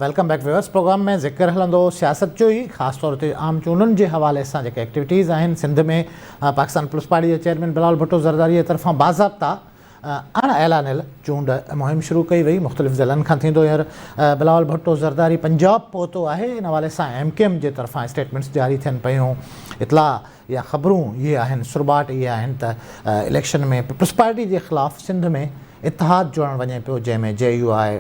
Welcome back viewers programme ۾ ذڪر هلندو سياست جو ئي خاص طور تي عام چونڊن جي حوالي سان جيڪي ايڪٽيوٽيز آهن سنڌ ۾ پاڪستان پيپلز پارٽي جي چيئرمين بلاول ڀٽو زرداري جي طرفان باضابطا اڻ اعلانيل چونڊ مهم شروع ڪئي وئي مختلف ضلعن کان ٿيندو هينئر بلاول ڀٽو زرداري پنجاب پهتو آهي ان حوالي سان ايم ڪيو ايم جي طرفان اسٽيٽمينٽس جاري ٿين پيون اطلاع يا خبرون اهي آهن سرٻاٽ اهي آهن ته اليڪشن ۾ پيپلز پارٽي جي خلاف سنڌ ۾ اتحاد جوڙڻ وڃي پيو جنهن ۾ جي U I,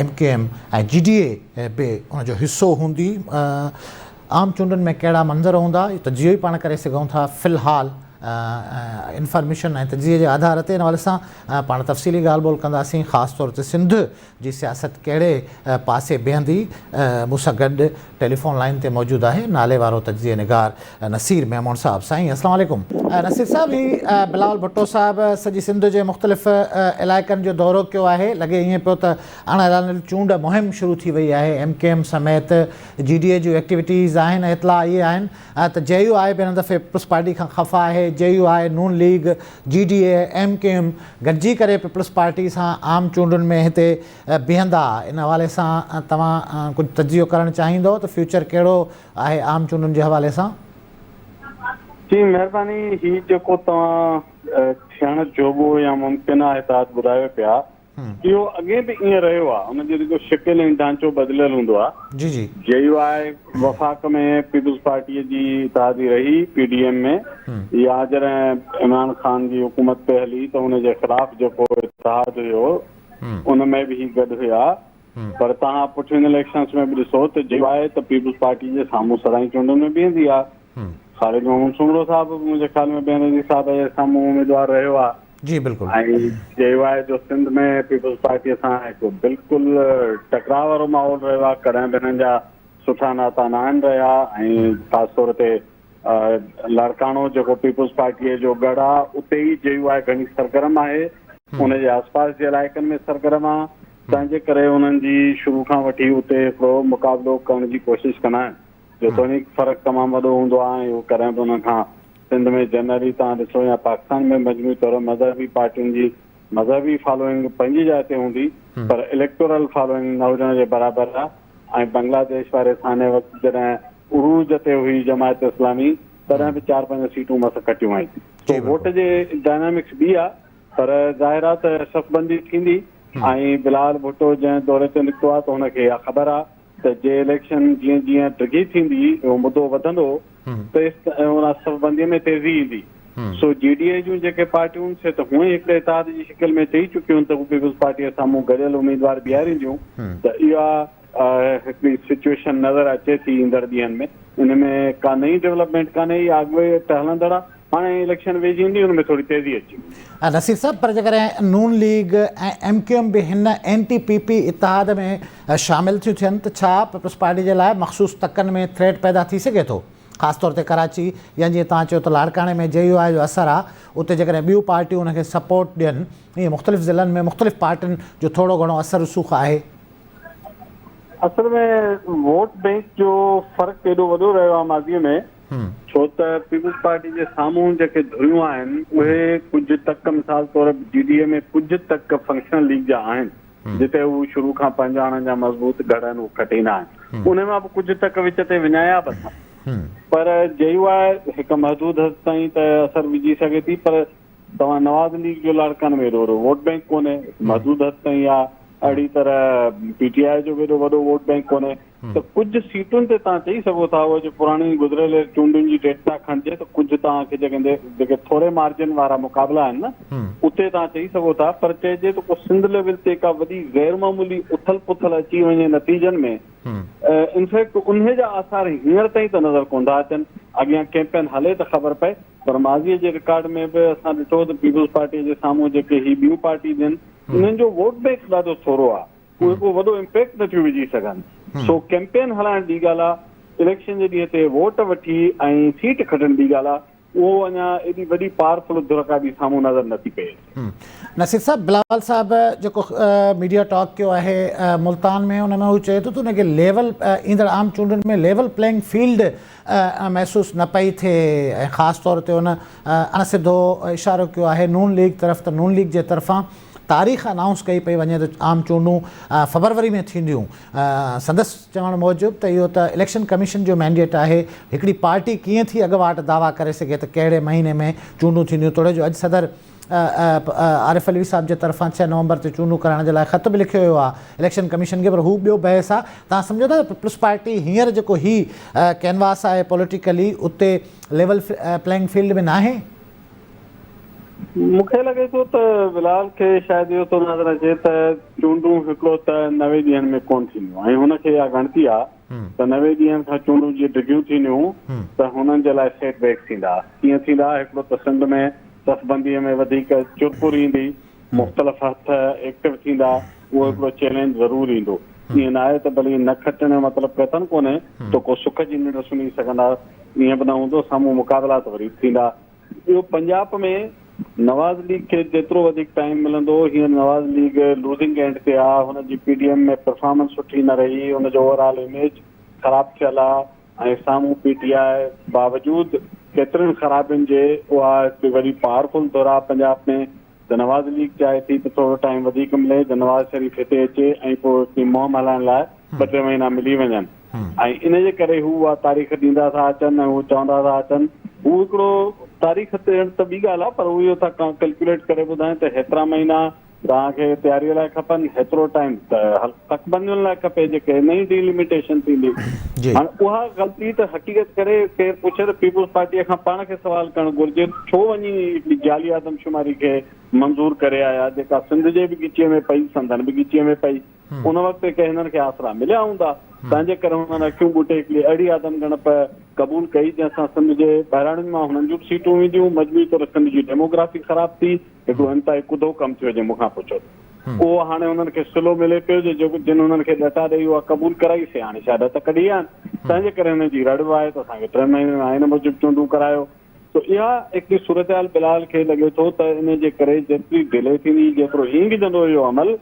M Q M ۽ G D A به ان جو حصو هوندي. عام چونڊن ۾ ڪهڙا منظر هوندا اهو تجزيو ئي پاڻ ڪري سگهون ٿا في الحال انفارميشن ۽ تجزيي جي آڌار تي ان حوالي سان پاڻ تفصيلي ڳالهه ٻولهه ڪنداسين خاص طور تي سنڌ جي سياست ڪهڙي پاسي بيهندي؟ مون سان گڏ ٽيليفون لائين تي موجود آهي نالي وارو تجزيه نگار نصير ميمڻ صاحب. سائين السلام عليڪم. نصير صاحب هي بلاول ڀٽو صاحب سڄي سنڌ جي مختلف علائقن جو دورو ڪيو آهي لڳي ائين پيو ته اڻ اعلانيل چونڊ مهم شروع ٿي وئي آهي ايم ڪيو ايم سميت جي ڊي اي جون ايڪٽيوٽيز آهن ۽ اطلاع اهي آهن ته جي يو آء به هن دفعي پيپلز پارٽي کان خفا آهي جي يو آء نون ليگ جي ڊي اي، ايم ڪيو ايم گڏجي ڪري پيپلز پارٽي سان عام چونڊن ۾ هتي بيهندا، ان حوالي سان توهان ڪجهه تجزيو ڪرڻ چاهيندو ته فيوچر ڪهڙو آهي عام چونڊن جي حوالي سان؟ جي مهرباني هي جيڪو توهان ٿيڻ جوڳو يا ممڪنه اتحاد ٻڌايو پيا اهو اڳي به ائين رهيو آهي، ان جي رڳو شڪل ۽ ڍانچو بدليل هوندو آهي. جي جي. جي يو آء وفاق ۾ پيپلز پارٽيء جي اتحادي رهي پي ڊي ايم ۾ يا جڏهن عمران خان جي حڪومت پئي هلي ته ان جي خلاف جيڪو اتحاد هيو ان ۾ به هي گڏ هيا پر توهان پٺين اليڪشنس ۾ به ڏسو ته جي يو آء ته پيپلز پارٽي جي سامهون سدائين چونڊن ۾ بيهندي آهي. خالد محمود سومرو صاحب به منهنجي خيال ۾ بينظير صاحب جي سامهون اميدوار رهيو آهي. جي بلڪل. ۽ جي يو آء جو سنڌ ۾ پيپلز پارٽيء سان هڪ بلڪل ٽڪراء وارو ماحول رهيو آهي، ڪڏهن به هنن جا سٺا ناتا ناهن رهيا ۽ خاص طور تي لاڙڪاڻو جيڪو پيپلز پارٽيء جو ڳڙهه آهي اتي ئي جي يو آء گهڻي سرگرم آهي، ان جي آسپاس جي علائقن ۾ سرگرم آهي، تنهن جي ڪري انهن جي شروع کان وٺي اتي هڪڙو مقابلو ڪرڻ جي ڪوشش ڪندا آهن. جيتوڻيڪ فرق تمام وڏو هوندو آهي ۽ اهو ڪڏهن به ان کان سنڌ ۾ جنرلي توهان ڏسو يا پاڪستان ۾ مجموعي طور مذهبي پارٽين جي مذهبي فالوئنگ پنهنجي جاء تي هوندي پر اليڪٽورل فالوئنگ نه هجڻ جي برابر آهي ۽ بنگلاديش واري سانحي وقت جڏهن عروج تي هئي جماعت اسلامي تڏهن به چار پنج سيٽون مس کٽيون هئائين سو ووٽ جي ڊائنامڪس ٻي آهي پر ظاهر آهي ته صف بندي ٿيندي ۽ بلاول ڀٽو جنهن دوري تي نڪتو آهي ته هن کي اها خبر آهي ته جي اليڪشن جيئن جيئن ڊگهي ٿيندي اهو مدو وڌندو ته ان صف بندي ۾ تيزي ايندي سو جي ڊي اي جون جيڪي پارٽيون سي ته هونئن هڪڙي اتحاد جي شڪل ۾ چئي چڪيون آهن ته هو پيپلز پارٽي سامهون گڏيل اميدوار بيهارينديون ته اها هڪڙي سچويشن نظر اچي ٿي ايندڙ ڏينهن ۾ ان ۾ ڪا نئين ڊولپمينٽ ڪانهي اها اڳ ٽهلندڙ آهي هاڻي اليڪشن ويجهي ايندي ان ۾ ٿوري تيزي اچي ويندي. نصير صاحب پر جيڪڏهن نون ليگ ۽ ايم ڪيو ايم به هن اين ٽي پي پي اتحاد ۾ شامل ٿيون ٿين ته ڇا پيپلز پارٽي جي لاء مخصوص تڪن ۾ ٿريٽ پيدا ٿي سگهي ٿو خاص طور تي ڪراچي يا جيئن توهان چيو ته لاڙڪاڻي ۾ جي يو آء جو اثر آ اتي جيڪڏهن ٻيون پارٽيون ان کي سپورٽ ڏين ائين مختلف ضلعن ۾ مختلف پارٽين جو ٿورو گهڻو اثر رسوخ آهي. اصل ۾ ووٽ بئنڪ جو فرق ايڏو وڏو رهيو آهي ماضي ۾ ڇو ته پيپلز پارٽي جي سامهون جيڪي ڌريون آهن اهي ڪجهه تڪ مثال طور جي ڊي اي ۾ ڪجهه تڪ فنڪشنل ليگ جا آهن جتي هو شروع کان پنهنجا انهن جا مضبوط گهڙ آهن اهي کٽيندا آهن انهي مان به ڪجهه تڪ وچ تي وڃايا به اٿن پر جي يو آء هڪ محدود حد تائين ته اثر وجهي سگهي ٿي پر توهان نواز ليگ جو لاڙڪاڻي ۾ ايڏو وڏو ووٽ بئنڪ ڪونهي محدود حد تائين آهي اهڙي طرح پي ٽي آء جو به ايڏو وڏو ووٽ بئنڪ ڪونهي ته ڪجهه سيٽن تي توهان چئي سگهو ٿا اهو جو پراڻي گذريل چونڊن جي ڊيٽا کڻجي ته ڪجهه توهان کي جيڪي جيڪي ٿوري مارجن وارا مقابلا آهن نه اتي توهان چئي سگهو ٿا پر چئجي ته ڪو سنڌ ليول تي ڪا وڏي غير معمولي اٿل پٿل اچي وڃي نتيجن ۾ انفيڪٽ انهي جا آثار هينئر تائين ته نظر ڪونه ٿا اچن اڳيان ڪيمپين هلي ته خبر پئي پر ماضي جي رڪارڊ ۾ به اسان ڏٺو ته پيپلز پارٽي جي سامهون جيڪي هي ٻيون پارٽيز آهن انهن جو ووٽ بينڪ ڏاڍو ٿورو آهي اهي ڪو وڏو امپيڪٽ نه ٿيون وجهي سگهن. سو ڪيمپين هلائڻ ٻي ڳالهه آ، اليڪشن جي ڏينهن تي ووٽ وٺي ۽ سيٽ کٽڻ ٻي ڳالهه آ، اهو اڃا ايڏي وڏي پاورفل ڌر ڪا به سامهون نظر نه ٿي پئي اچي. نصير صاحب بلاول صاحب جيڪو ميڊيا ٽاڪ ڪيو آهي ملتان ۾ ان ۾ هو چئي ٿو ته ان کي ليول ايندڙ عام چونڊن ۾ ليول پليئنگ فيلڊ محسوس نه پئي ٿئي ۽ خاص طور تي ان اڻ سڌو اشارو ڪيو آهي نون ليگ طرف ته نون ليگ جي طرفان تاريخ انائونس ڪئي پئي وڃي ته عام چونڊون فبروري ۾ ٿينديون. سندس چوڻ موجب ته اهو ته اليڪشن ڪميشن جو مينڊيٽ آهي، هڪڙي پارٽي ڪيئن ٿي اڳواٽ دعويٰ ڪري سگهي ته ڪهڙي مهيني ۾ چونڊون ٿينديون، توڙي جو اڄ صدر عارف علوي صاحب جي طرفان ڇهه نومبر تي چونڊون ڪرائڻ جي لاء خط به لکيو ويو آهي اليڪشن ڪميشن کي پر هو ٻيو بحث آهي. توهان سمجهو ٿا ته پيپلز پارٽي هينئر جيڪو هي ڪينواس آهي پوليٽيڪلي اتي ليول پليئنگ فيلڊ ۾ ناهي؟ مون کي لڳي ٿو ته بلال کي شايد اهو ٿو نظر اچي ته چونڊون هڪڙو ته 90 ڏينهن ۾ ڪونه ٿينديون ۽ هن کي اها ڳڻتي آهي ته 90 ڏينهن کان چونڊون جيئن ڊگهيون ٿينديون ته هنن جي لاء سيٽ بيڪس ٿيندا. ڪيئن ٿيندا؟ هڪڙو ته سنڌ ۾ صفبنديء ۾ وڌيڪ چرپر ايندي، مختلف هٿ ايڪٽو ٿيندا، اهو هڪڙو چئلينج ضرور ايندو. ائين ناهي ته ڀلي نه کٽڻ جو مطلب قطعاً ڪونهي ته ڪو سک جي ننڊ سمهي سگهندا، ائين به نه هوندو، سامهون مقابلا ته وري به ٿيندا. ٻيو پنجاب ۾ نواز ليگ کي جيترو وڌيڪ ٽائيم ملندو، هينئر نواز ليگ لوزنگ اينڊ تي آ، هن جي پي ڊي ايم ۾ پرفارمنس سٺي نه رهي، ان جو اوور آل اميج خراب ٿيل آ ۽ سامهون پي ٽي آء باوجود ڪيترين خرابين جي اها هڪ وڏي پاورفل ڌر آ پنجاب ۾ ته نواز ليگ چاهي ٿي ته ٿورو ٽائيم وڌيڪ ملي ته نواز شريف هتي اچي ۽ پوء هڪڙي مهم هلائڻ لاء ٻه ٽي مهينا ملي وڃن ۽ ان جي ڪري هو اها تاريخ ڏيندا ٿا اچن ۽ هو چوندا ٿا اچن هو هڪڙو تاريخ ڏيڻ ته ٻي ڳالهه آهي پر هو اهو ٿا ڪيلڪيوليٽ ڪري ٻڌائين ته هيترا مهينا توهان کي تياري لاء کپن هيترو ٽائيم ته تڪبندين لاء کپي جيڪي نئين ڊيلميٽيشن ٿيندي هاڻ اها غلطي ته حقيقت ڪري ڪير پڇي ته پيپلز پارٽي کان پاڻ کي سوال ڪرڻ گهرجي ته ڇو وڃي هڪڙي جعلي آدمشماري کي منظور ڪري آيا جيڪا سنڌ جي به ڳچيء ۾ پئي سندن به ڳچيء ۾ پئي ان وقت ڪي هنن کي آسرا مليا هوندا تنهن جي ڪري هنن اکيون ٻوٽي هڪڙي اهڙي آدم ڳڻپ قبول ڪئي جنهن سان سنڌ جي ٻهراڙين مان هنن جون به سيٽون وينديون مجموعي طور سنڌ جي ڊيموگرافي خراب ٿي هڪڙو انتهائي ڪڌو ڪم ٿيو جي مون کان پڇو ته اهو هاڻي هنن کي صلو ملي پيو جو جيڪو جن هنن کي ڏٽا ڏئي اها قبول ڪرائي سي هاڻي شايد هٿ ڪڍي ويا آهن تنهن جي ڪري هنن جي رڙ به آهي ته اسان کي ٽن مهينن ۾ آئين موجب چونڊون ڪرايو ته اها هڪڙي صورتحال بلاول کي لڳي ٿو ته ان جي ڪري جيتري ڊلي ٿيندي جيترو اينگهجندو اهو عمل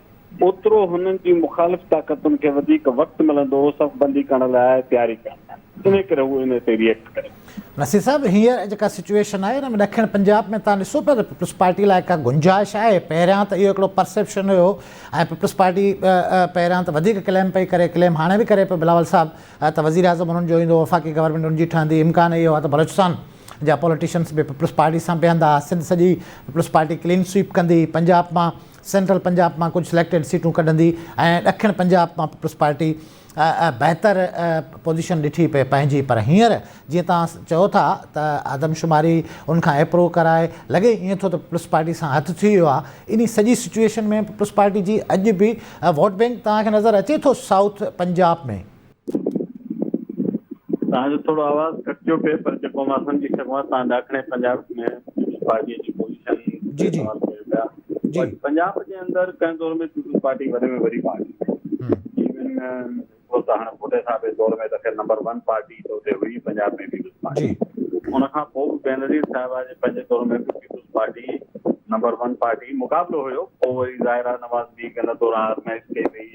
اوترو هنن جي مخالف طاقتن کي وڌيڪ وقت ملندو صف بندي ڪرڻ لاء تياري ڪرڻ لاء انهي ڪري هو انهي تي ريئيڪٽ ڪري. نصير صاحب هينئر جيڪا سچوئيشن آهي ان ۾ ڏکڻ پنجاب ۾ توهان ڏسو پيا ته پيپلز پارٽي لاء ڪا گنجائش آهي پهريان ته اهو هڪڙو پرسيپشن هيو ۽ پيپلز پارٽي پهريان ته وڌيڪ ڪليم پئي ڪري ڪليم هاڻي به ڪري پيو بلاول صاحب ته وزيراعظم انهن جو ايندو وفاقي گورنمينٽ ان جي ٺهندي امڪان اهو آهي ته بلوچستان جا پوليٽيشنس به پيپلز پارٽي سان بيهندا سنڌ سڄي پيپلز پارٽي ڪلين سوئيپ ڪندي پنجاب مان سينٽرل پنجاب مان ڪجهه سليڪٽيڊ سيٽون ڪڍندي ۽ ڏکڻ پنجاب مان پيپلز پارٽي بهتر پوزيشن ڏٺي پئي پنهنجي پر هينئر جيئن توهان چئو ٿا ته آدمشماري ان کان ايپروو ڪرائي لڳي ائين ٿو ته پيپلز پارٽي سان هٿ ٿي ويو آهي انهي سڄي سچوئيشن ۾ پيپلز پارٽي جي اڄ به ووٽ بينڪ توهان کي نظر اچي ٿو سائوٿ پنجاب ۾. توهان جو ٿورو آواز ڪٽجيو پئي پر جيڪو مان سمجهي سگهان توهان ڏاکڻي پنجاب ۾ پيپلز پارٽي جي پوزيشن تي سوال ڪيو پيا پنجاب جي اندر ڪنهن دور ۾ پيپلز پارٽي وڏي ۾ وڏي پارٽي هئي ايون هڪڙو ته هاڻي ڀٽي صاحب جي دور ۾ ته خير نمبر ون پارٽي ته اتي هئي پنجاب ۾ پيپلز پارٽي ان کان پوء به بينظير صاحبه جي پنهنجي دور ۾ به peoples party number one party مقابلو هيو پوء وري ظاهر آهي نواز ليگ ان دوران آزمائش ڪئي وئي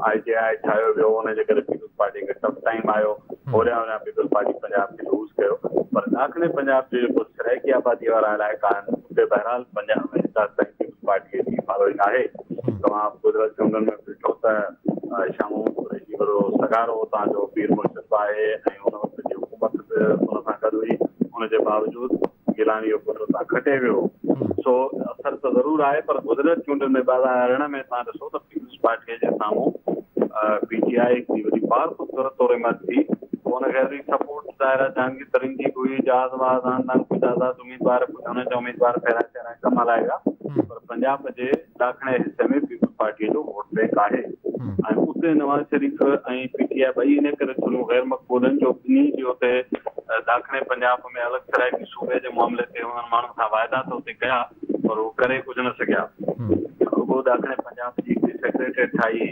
آء جي آء ٺاهيو ويو ان جي ڪري پيپلز پارٽي کي ٽف ٽائيم آيو هوريان هوريان پيپلز پارٽي پنجاب کي لوز ڪيو پر ڏاکڻي پنجاب جو جيڪو سرائيڪي آبادي وارا علائقا آهن اتي بهرحال پنجاب ۾ هن تائين پيپلز پارٽي جي فالوئنگ آهي توهان گذريل چونڊن ۾ به ڏٺو ته شاهه محمود قريشي وڏو سگهارو اتان جو پير مرشد به آهي ۽ ان وقت جي حڪومت به ان سان گڏ هئي ان جي باوجود گيلاني جو پٽ اتان کٽي ويو سو اثر ته ضرور آهي پر گذريل چونڊن ۾ 2018 ۾ توهان ڏسو ته پيپلز پارٽي جي سامهون پي ٽي آء هڪڙي وڏي پاورفل ڌر طور ايمرج ٿي پوء ان کي هيوي سپورٽ ظاهر آهي جهانگير ترين جي به هئي جهاز وهاز آندا ڪجهه آزاد اميدوار ڪجهه هن جا اميدوار ڦيرائي ڦيرائي ڪم هلائي ويا پر پنجاب جي ڏاکڻي حصي ۾ پيپلز پارٽيء جو ووٽ بينڪ آهي ۽ اتي نواز شريف ۽ پي ٽي آء ٻئي ان ڪري ٿوريون غير مقبول آهن جو ٻنهي جي اتي ڏاکڻي پنجاب ۾ الڳ سرائيڪي صوبي جي معاملي تي انهن ماڻهن سان واعدا ته اتي ڪيا پر هو ڪري ڪجهه نه سگهيا. رڳو ڏاکڻي پنجاب جي هڪڙي سيڪريٽريٽ ٺاهي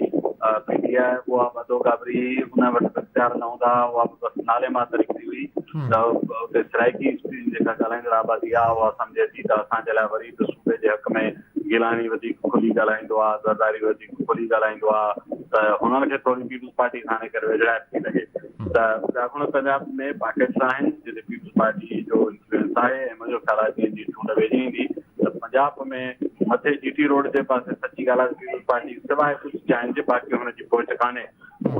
پي ٽي آء اها به اڌو گابري هئي ان وٽ به اختيار نه هوندا هئا اها به بس نالي ماتر هڪڙي هئي ته اتي سرائيڪي جيڪا ڳالهائيندڙ آبادي آهي اها سمجهي ٿي ته اسان جي لاء وري به صوبي جي حق ۾ گيلاني وڌيڪ کلي ڳالهائيندو آ، زرداري وڌيڪ کلي ڳالهائيندو آ ته هنن کي ٿوري پيپلز پارٽي سان ان ڪري ويجهڙائپ ٿي لڳي ته ڏاکڻو پنجاب ۾ پاڪيٽس آهن جتي پيپلز پارٽي جو انفلوئنس آهي ۽ منهنجو خيال آهي جيئن جيئن چونڊ ويجهي ايندي ته. پنجاب ۾ مٿي جي ٽي روڊ جي پاسي سچي ڳالهه آهي ته پيپلز پارٽي سواء ڪجهه جاين جي باقي هن جي پهچ ڪانهي.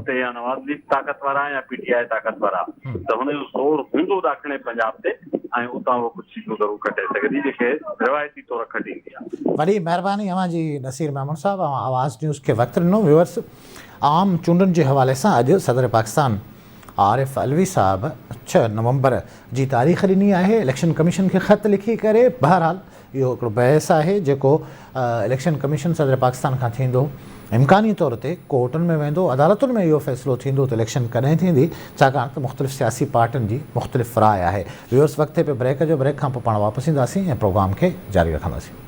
اتي يا نواز ليگ طاقتور آهي يا پي ٽي آء طاقتور آهي ته هن جو زور هوندو ڏاکڻي پنجاب تي ۽ اتان هوء ڪجهه سيٽون ضرور کٽي سگهي ٿي جيڪي روايتي طور کٽيندي آهي. وڏي مهرباني اوهان جي نصير ميمڻ صاحب اوهان آواز نيوز کي وقت ڏنو ويورس عام چونڊن جي حوالي سان اڄ صدر پاڪستان عارف علوي صاحب ڇهه نومبر جي تاريخ ڏني آهي اليڪشن ڪميشن کي خط لکي ڪري بهرحال اهو هڪڙو بحث آهي جيڪو اليڪشن ڪميشن صدر پاڪستان کان ٿيندو امڪاني طور تي ڪورٽن ۾ ويندو عدالتن ۾ اهو فيصلو ٿيندو ته اليڪشن ڪڏهن ٿيندي ڇاڪاڻ ته مختلف سياسي پارٽين جي مختلف راء آهي ويورس وقت ٿئي پيو بريڪ جو بريڪ کان پوء پاڻ واپس اينداسين ۽ پروگرام کي جاري رکنداسين.